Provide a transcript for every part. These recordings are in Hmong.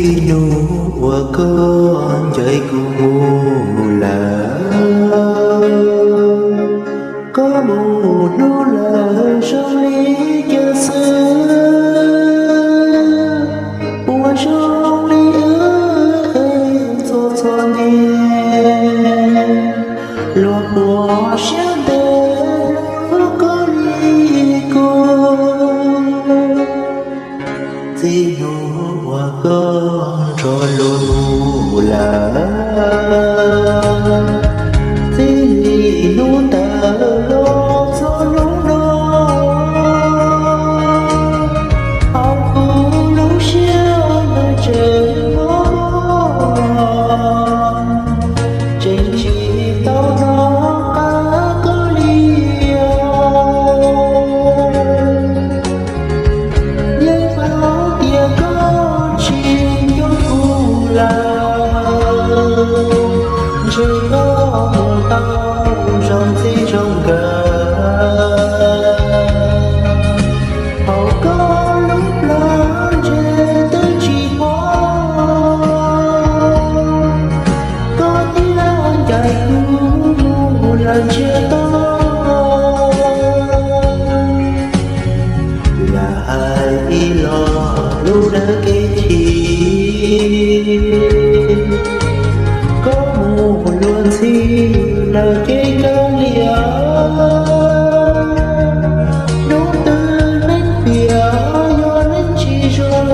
Txij hnub uas koj ncaim kuv mus lawm, koj mus hlub lawv zoo li cas xwb, puas zoo li wb txhua txhua niaj, luag puas siab ntev hlub koj li kuv. Txij hnub uas koj nrog luag mus lawm, txij li hnub ntawd los txog hnub no, hauv kuv lub siab no tseem mob, tseem tsis tau hnov qab koj li os. Yeej paub tias koj tsis nco kuv lawm, ntshe koj mus tau zoo txij zoo nkawm, hauv koj lub plawv ntshe twb tsis pom, koj thiaj ncaim kuv mus lawm ntsiag to. Lam hais ib los lub dawb kev chim, koj mus luag ntxhi lawm ces kav liam, hnub twg neeg piam yog neeg tsis zoo,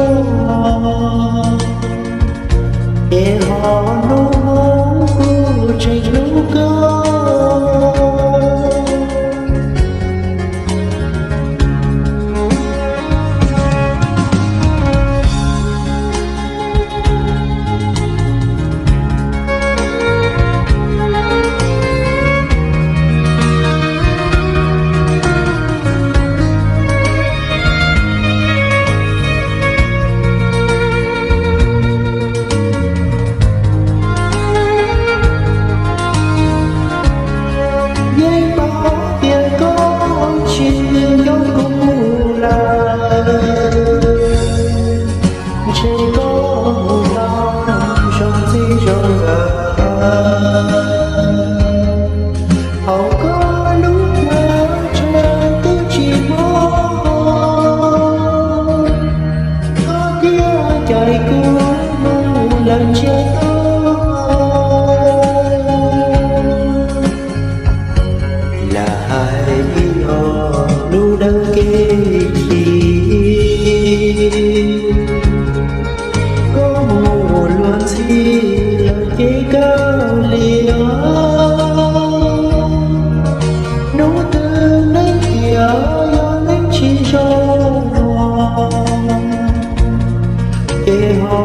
es ho hnub hmo kuv tseem hlub koj. Yeej paub tias koj tsis nco kuv lawm, ntshe koj mus tau zoo txij zoo nkawm, hauv koj lub plawv ntshe twb tsis mob, koj thiaj ncaim kuv mus lawm ntsiag to. Lam hais ib los lub dawb kev chim, koj mus luag ntxhi lawm ces kav liam, hnub twg neeg piam yog neeg tsis zoo, ces ho